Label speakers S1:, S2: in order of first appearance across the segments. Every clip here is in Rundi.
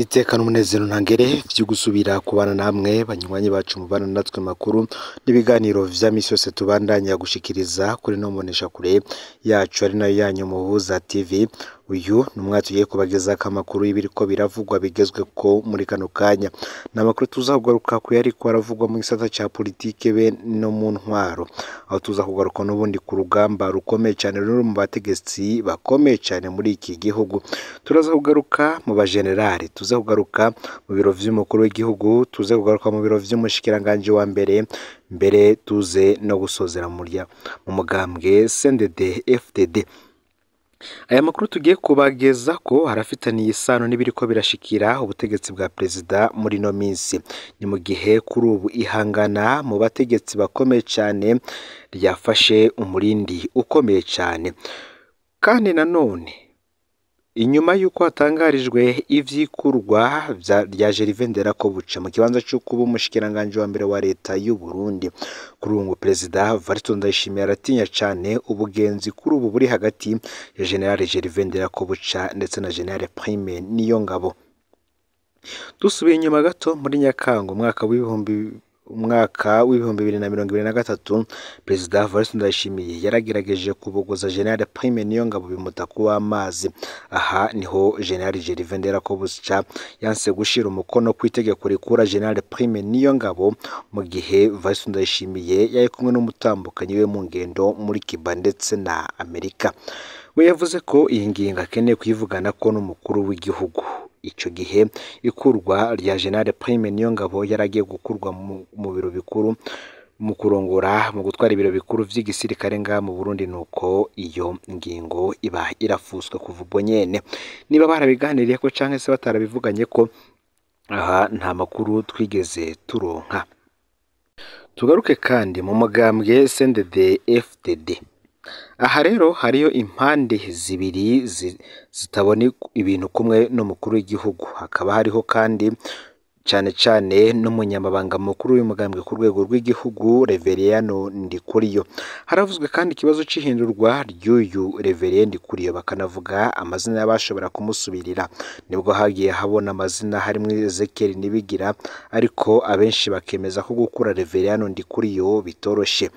S1: Niteka n'umunezero ntangere vyo gusubira kubana namwe banywanyi bacu mubana natwe makuru n'ibiganiro vya misi yose tubandanya gushikiriza kuri no mboneshakure yacu ari nayo yanyu Muhuza TV. Uyu ni umwanya tugiye kubagezako amakuru y'ibiriko biravugwa bigezweko muri kano kanya. Ni amakuru tuza kugaruka ku yariko aravugwa mu gisata ca politike be no mu ntwaro, aho tuza kugaruka n'ubundi ku rugamba rukomeye cane ruri mu bategetsi bakomeye cane muri iki gihugu. Turaza kugaruka mu bajenerali, tuze kugaruka mu biro vy'umukuru w'igihugu, tuze kugaruka mu biro vy'umushikiranganji wa mbere, mbere tuze no gusozera mu mugambwe CNDD FDD. Aya makuru tugiye kubagezako arafitaniye isano n'ibiriko birashikira ubutegetsi bwa perezida muri ino minsi. Ni mu gihe kuri ubu ihangana mu bategetsi bakomeye cane ryafashe umurindi ukomeye cane. Kandi nanone inyuma y'uko hatangarijwe ivyikurwa rya Gervais Nderakobuca mu kibanza co kuba umushikiranganji wa mbere wa leta y'u Burundi, kuri ubu ngo perezida Variston Ndayishimiye aratinya cane ubugenzi kuri ubu buri hagati ya General Gervais Nderakobuca ndetse na General Prime Niyongabo. Dusubiye inyuma gato muri Nyakanga umwaka w'2023, perezida Variston Ndayishimiye yaragerageje kubogoza General Prime Niyongabo bimuta kuw'amazi. Aha niho General Gervais Nderakobuca yanse gushira umukono kw'itegeko rikura General Prime Niyongabo, mu gihe Variston Ndayishimiye yari kumwe n'umutambukanyi we mu ngendo muri Cuba ndetse na Amerika. We yavuze ko iyi ngingo akeneye kuyivuganako n'umukuru w'igihugu. Ico gihe ikurwa rya General Prime Niyongabo yaragiye gukurwa mu biro bikuru mu kurongora mu gutwara ibiro bikuru vy'igisirikare ngaha mu Burundi, nuko iyo ngingo iba irafuswe kuva ubwo nyene. Niba barabiganiriyeko canke se batarabivuganyeko, aha nta makuru twigeze turonka. Tugaruke kandi mu mugambwe CNDD FDD. Aha rero hariyo impande zibiri zitabona ibintu kumwe n'umukuru w'igihugu, hakaba hariho kandi cane cane n'umunyamabanga mukuru w'umugambwe ku rwego rw'igihugu Reveriyano Ndikuriyo. Haravuzwe kandi ikibazo c'ihindurwa ry'uyu Reverien Ndikuriyo, bakanavuga amazina y'abashobora kumusubirira. Nibwo hagiye habona amazina harimwo Ezekiel Nibigira, ariko abenshi bakemeza ko gukura Reveriyano Ndikuriyo bitoroshe.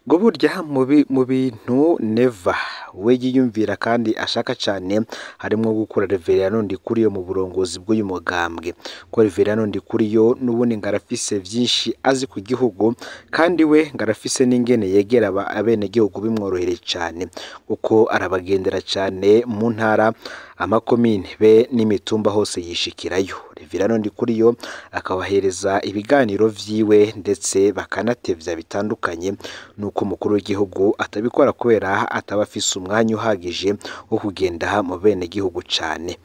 S1: Ngo burya mu bintu Neva we yiyumvira kandi ashaka cane harimwo gukura Reveriyano Ndikuriyo mu burongozi bw'uyu mugambwe, ko Reveriyano Ndikuriyo n'ubundi ngo arafise vyinshi azi ku gihugu, kandi we ngo arafise n'ingene yegera abenegihugu bimworohereye cane, kuko arabagendera cane mu ntara, amakomine be n'imitumba hose yishikirayo. Reveriyano Ndikuriyo akabahereza ibiganiro vyiwe ndetse bakanatevya bitandukanye nuko umukuru w'igihugu atabikora kubera ataba afise umwanya uhagije wo kugenda mu benegihugu cane.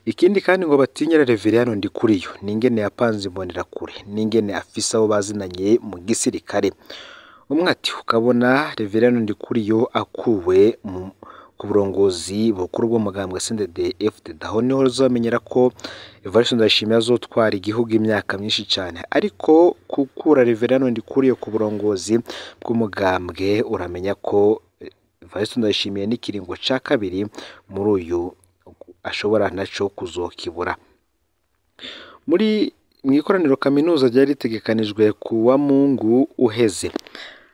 S1: Ikindi kandi ngo batinyira Reveriyano Ndikuriyo ni ingene yapanze imbonerakure n'ingene afise abo bazinanye mu gisirikare. Umwe ati ukabona Reveriyano Ndikuriyo akuwe ku burongozi bukuru bw'umugambwe CNDD FDD, aho niho uzomenyera ko Evariste Ndayishimiye azotwara igihugu imyaka myinshi cane. Ariko gukura Reveriyano Ndikuriyo ku burongozi bw'umugambwe, uramenya ko Evariste Ndayishimiye n'ikiringo ca kabiri muri uyu ashobora naco kuzokibura. Muri mw'ikoraniro kaminuza ryari ritegekanijwe ku wa Mungu uheze,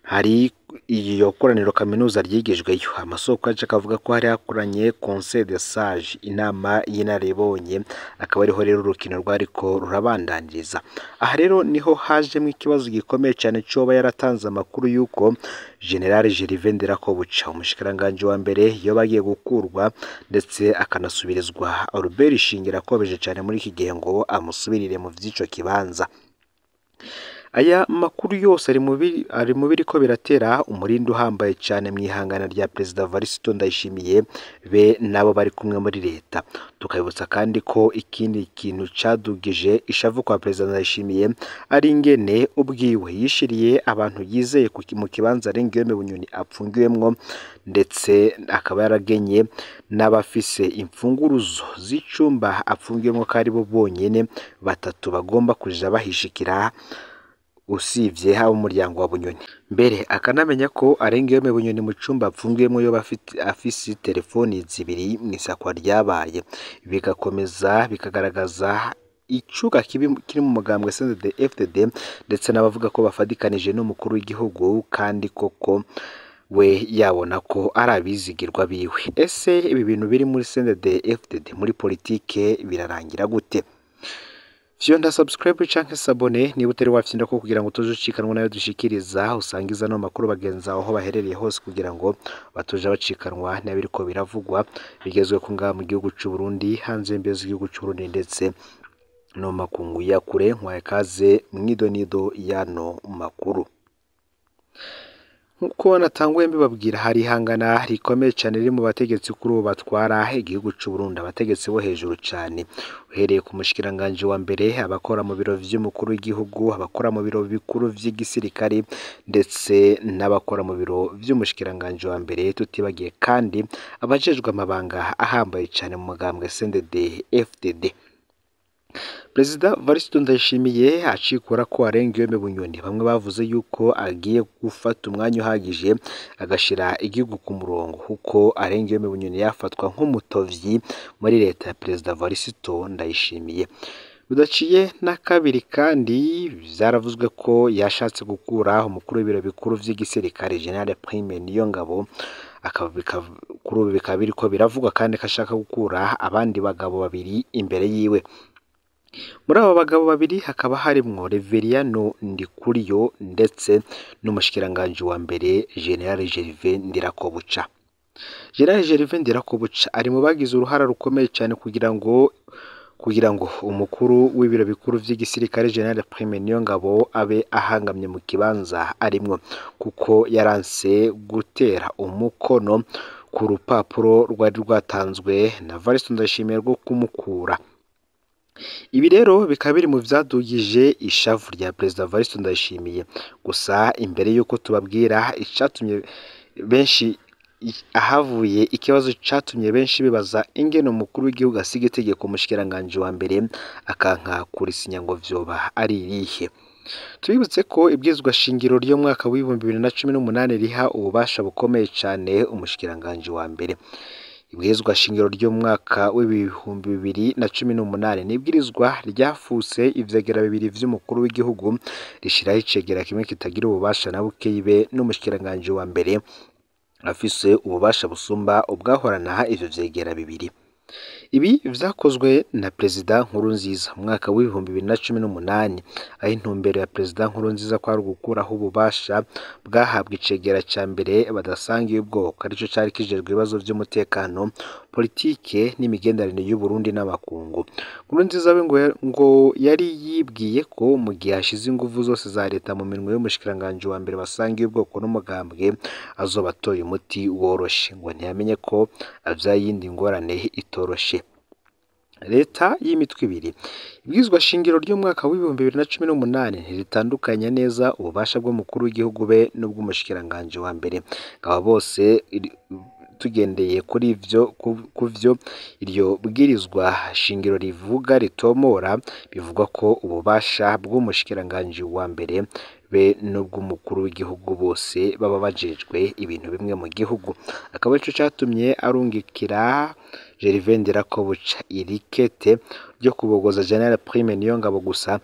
S1: hari iyo koraniro kaminuza ryigijweyo. Amasoko yacu akavuga ko hari hakoranye Conseil des Sages, inama y'inararibonye, akaba ariho rero urukino rwariko rurabandaniriza. Aha rero niho hajemwo ikibazo gikomeye cane coba yaratanze amakuru y'uko General Gervais Nderakobuca, umushikiranganji wa mbere, yoba agiye gukurwa ndetse akanasubirizwa Albert Shingiro akomeje cane muri iki gihe ngo amusubirire mu vy'ico kibanza. Aya makuru yose ari mu biriko biratera umurindi uhambaye cane mw'ihangana rya perezida Varisito Ndayishimiye be nabo bari kumwe muri leta. Tukabibutsa kandi ko ikindi kintu cadugije ishavu kwa perezida Ndayishimiye ari ingene ubwiwe yishiriye abantu yizeye mu kibanza Guillaume Bunyoni apfungiwemwo, ndetse akaba yaragenye n'abafise imfunguruzo z'icumba apfungiwemwo ko aribo bonyene batatu bagomba kuja bahishikira. usivye haba umuryango wa Bunyoni. Mbere akanamenya ko Arengiyome Bunyoni mu cumba apfungiyemwo yoba afise telefoni zibiri mw'isakwa ryabaye, bigakomeza bikagaragaza icuka kibi kiri mu mugambwe CNDD-FDD ndetse n'abavuga ko bafadikanije n'umukuru w'igihugu kandi koko we yabona ko ari abizigirwa biwe. Ese ibi bintu biri muri CNDD-FDD muri politike birarangira gute? Fyonda subscribe canke s'abonner niba utari wafyinda ko kugira ngo utoje ucikanwa nayo dushikiriza, usangiza no makuru bagenzi aho baherereye hose kugira ngo batoje bacikanwa n'abiriko biravugwa bigezwe ku ngaha mu gihugu c'u Burundi, hanze y'imbibe z'igihugu c'u Burundi ndetse no makungu ya kure. Nkwaye kaze mw'idonido y'ano makuru. Nkuko natanguye mbibabwira, hari ihangana rikomeye cane riri mu bategetsi kuri ubu batwara igihugu c'u Burundi, abategetsi bo hejuru cane, uhereye ku mushikiranganji wa mbere, abakora mu biro vy'umukuru w'igihugu, abakora mu biro bikuru vy'igisirikare ndetse n'abakora mu biro vy'umushikiranganji wa mbere, tutibagiye kandi abajejwe amabanga ahambaye cane mu mugambwe CNDD FDD. Perezida Evariste Ndayishimiye acikura ko Arengiyome Bunyoni, bamwe bavuze yuko agiye gufata umwanya uhagije agashira igihugu ku murongo, kuko Arengiyome Bunyoni yafatwa nk'umutovyi muri leta ya Perezida Evariste Ndayishimiye. Bidaciye na kabiri kandi vyaravuzwe ko yashatse gukura umukuru w'ibiro bikuru vy'igisirikare General Prime Niyongabo, kuri ubu bikaba biriko biravugwa kandi ko ashaka gukura abandi bagabo babiri imbere yiwe. Muri abo bagabo babiri hakaba harimwo Reveriyano Ndikuriyo ndetse n'umushikiranganji wa mbere General Gervais Ndirakobuca. General Gervais Ndirakobuca ari mu bagize uruhara rukomeye cyane kugira ngo umukuru w'ibiro bikuru vy'igisirikare General Prime Niyongabo abe ahangamye mu kibanza arimwo, kuko yaranse gutera umukono ku rupapuro rwari rwatanzwe na Evariste Ndayishimiye rwo kumukura. Ibi rero bikaba biri mu vyadugije ishavu rya Perezida Evariste Ndayishimiye. Gusa imbere yuko tubabwira icatumye benshi ahavuye ikibazo catumye benshi bibaza ingene umukuru w'igihugu asiga itegeko umushikiranganji wa mbere akanka kurisinya ngo vyoba ari irihe. Tubibutse ko ibwirizwa shingiro ry'umwaka w'2018 riha ububasha bukomeye cane umushikiranganji wa mbere. Ibwirizwa shingiro ry'umwaka w'2018 ni ibwirizwa ryafuse ivyegera bibiri vy'umukuru w'igihugu, rishiraho icegera kimwe kitagira ububasha na bukeyi be n'umushikiranganji wa mbere afise ububasha busumba ubwahorana ivyo vyegera bibiri. Ibi vyakozwe na Perezida Nkurunziza mu mwaka w'2018, aho intumbero ya Perezida Nkurunziza kwari ugukuraho ububasha bwahabwa icegera ca mbere badasangiye ubwoko, arico cari kijejwe ibibazo vy'umutekano, politike n'imigenderanire y'u Burundi n'amakungu. Nkurunziza we ngo yari yibwiye ko mu gihe hashize inguvu zose za leta mu minwe y'umushikiranganji wa mbere basangiye ubwoko n'umugambwe azoba atoye umuti woroshe, ngo ntiyamenye ko avyaye iyindi ngorane itoroshe. Leta y'imitwe ibiri. Ibwirizwa shingiro ry'umwaka w'2018 ntiritandukanya neza ububasha bw'umukuru w'igihugu be n'ubw'umushikiranganji wa mbere. Aba bose tugendeye kuri ivyo kuvyo iryo bwirizwa shingiro rivuga ritomora, bivugwa ko ububasha bw'umushikiranganji wa mbere be n'ubw'umukuru w'igihugu bose baba bajejwe ibintu bimwe mu gihugu. Akaba arico catumye arungikira Gervais Ndirakobuca irikete ryo kubogoza General Prime Niyongabo, gusa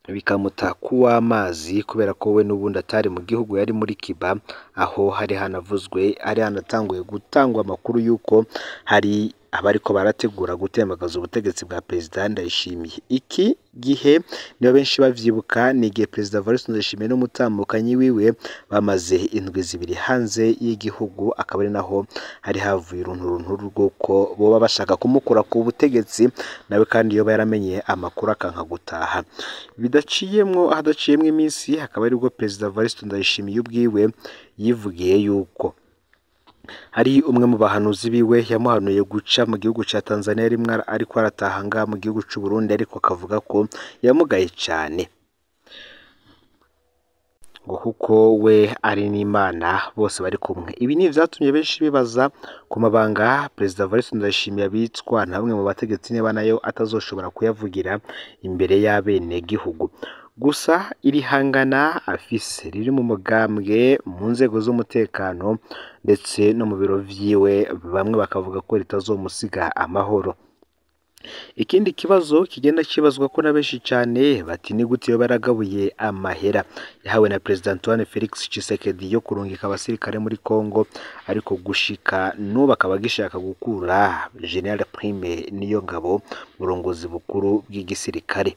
S1: bikamuta kuw'amazi kubera ko we n'ubundi atari mu gihugu, yari muri Cuba, aho hari hanavuzwe hari hanatanguye gutangwa amakuru y'uko hari abariko barategura gutembagaza ubutegetsi bwa Perezida Ndayishimiye. Iki gihe niba benshi bavyibuka, ni igihe Perezida Evariste Ndayishimiye n'umutambukanyi wiwe bamaze indwi zibiri hanze y'igihugu, akaba ari naho hari havuye urunturuntu rw'uko boba bashaka kumukura ku butegetsi, nawe kandi yoba yaramenye amakuru akanka gutaha. Bidaciyemwo hadaciyemwo iminsi, hakaba aribwo Perezida Evariste Ndayishimiye ubwiwe yivugiye yuko hari umwe mu bahanuzi biwe yamuhanuye guca mu gihugu ca Tanzania rimwe ariko arataha ngaha mu gihugu c'u Burundi, ariko akavuga ko yamugaye cane ngo kuko we ari n'Imana bose bari kumwe. Ibi ni ivyatumye benshi bibaza ku mabanga Perezida Evariste Ndayishimiye abitswa na bamwe mu bategetsi niba nayo atazoshobora kuyavugira imbere y'abenegihugu. Gusa iri hangana afise riri mu mugambwe, mu nzego z'umutekano ndetse no mu biro vyiwe, bamwe bakavuga ko ritazomusiga amahoro. Ikindi kibazo kigenda kibazwa ko na benshi cane bati ni gute yoba yaragabuye amahera yahawe na Perezida Antoine Felix Tshisekedi yo kurungika abasirikare muri Congo, ariko gushika n'ubu akaba agishaka gukura General Prime Niyongabo mu burongozi bukuru bw'igisirikare.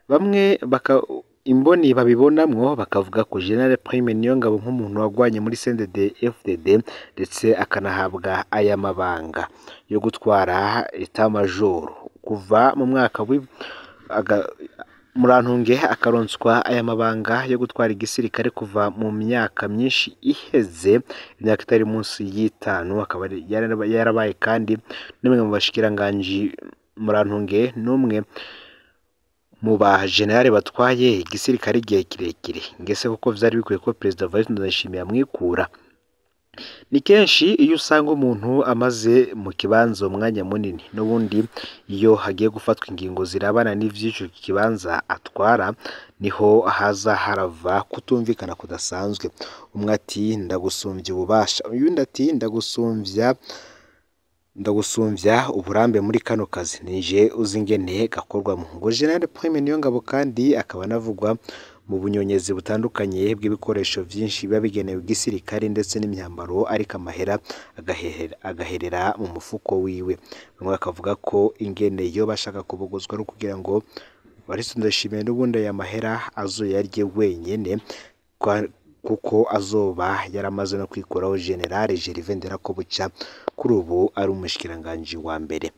S1: Bamwe baka imboni babibonamwo bakavuga ko General Prime Niyongabo nk'umuntu wagwanye muri CNDD FDD ndetse akanahabwa aya mabanga yo gutwara etat major kuva mu mwaka Murantunge akaronswa aya mabanga yo gutwara igisirikare kuva mu myaka myinshi iheze, imyaka itari munsi y'itanu, akaba yarabaye kandi n'umwe mu bashikiranganji. Murantunge n'umwe mu ba generale batwaye igisirikare igihe kirekire, ngese kuko vyari bikwiye ko Perezida Evariste Ndayishimiye amwikura. Ni kenshi iyo usanga umuntu amaze mu kibanza umwanya munini, n'ubundi iyo hagiye gufatwa ingingo zirabana n'ivy'ico kibanza atwara, niho haza harava kutumvikana kudasanzwe. Umwe ati ndagusumvya ububasha, uyundi ati ndagusumvya uburambe muri kano kazi, nije uzi ingene gakorwamwo. Ngo General Prime Niyongabo kandi akaba anavugwa mu bunyonyezi butandukanye bw'ibikoresho vyinshi biba bigenewe igisirikare ndetse n'imyambaro, ariko amahera agaherera mu mufuko wiwe. Bamwe bakavuga ko ingene yoba ashaka kubogozwa ari ukugira ngo Evariste Ndayishimiye n'ubundi aya mahera azoyarye wenyene, kuko azoba yaramaze no kwikuraho General Gervais Nderakobuca, kuri ubu ari umushikiranganji wa mbere.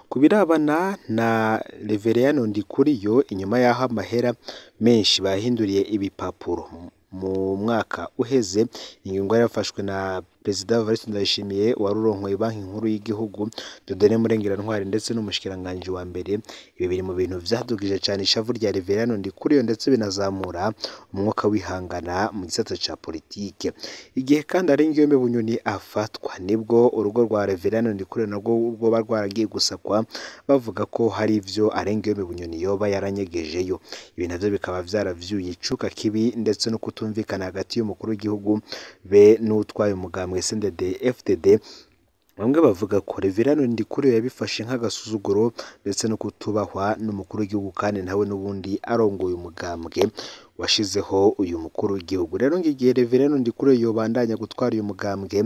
S1: Ku birabana na Reveriyano Ndikuriyo, inyuma y'aho amahera menshi bahinduriye ibipapuro mu mwaka uheze, ingingo yarafashwe na Perezida Evariste Ndayishimiye wari urongoye Banki Nkuru y'igihugu, Dieudonné Murengerantwari ndetse n'umushikiranganji wa mbere. Ibi biri mu bintu vyadugije cane ishavu rya Reveriyano Ndikuriyo ndetse binazamura umwuka w'ihangana mu gisata ca politike. Igihe kandi Arengiyome Bunyoni afatwa, nibwo urugo rwa Reveriyano Ndikuriyo narwo rwoba rwaragiye gusakwa, bavuga ko hari ivyo Arengiyome Bunyoni yoba yaranyegejeyo. Ibi navyo bikaba vyaravyuye icuka kibi ndetse no kutumvikana hagati y'umukuru w'igihugu be n'uwutwaye umugambwe CNDD FDD. Bamwe bavuga ko Reveriyano Ndikuriyo yabifashe nk'agasuzuguro ndetse no kutubahwa n'umukuru w'igihugu, kandi nawe n'ubundi arongoye umugambwe washizeho uyu mukuru w'igihugu. Rero ngo igihe Reveriyano Ndikuriyo yobandanya gutwara uyu mugambwe,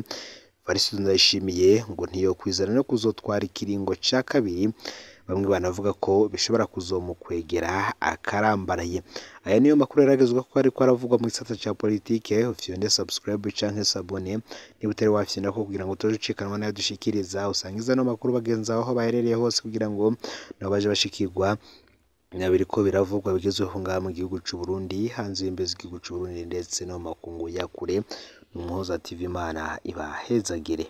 S1: Evariste Ndayishimiye ngo ntiyokwizana no kuzotwara ikiringo ca kabiri. Bamwe banavuga ko bishobora kuzomukwegera akarambaraye. Aya niyo makuru yaragezwa ko ariko aravugwa mu gisata ca politike. Ufyonde subscribe canke s'abonner niba utari wafyonda ko, kugira ngo utoje ucikanwa nayo dushikiriza. Usangiza ano makuru bagenzi aho baherereye hose, kugira ngo nabo baje bashikirwa na biriko biravugwa bigezweho ngaha mu gihugu c'u Burundi, hanze y'imbibe z'igihugu c'u Burundi ndetse no mu makungu ya kure. Umuhoza TV, Imana ibahezagire.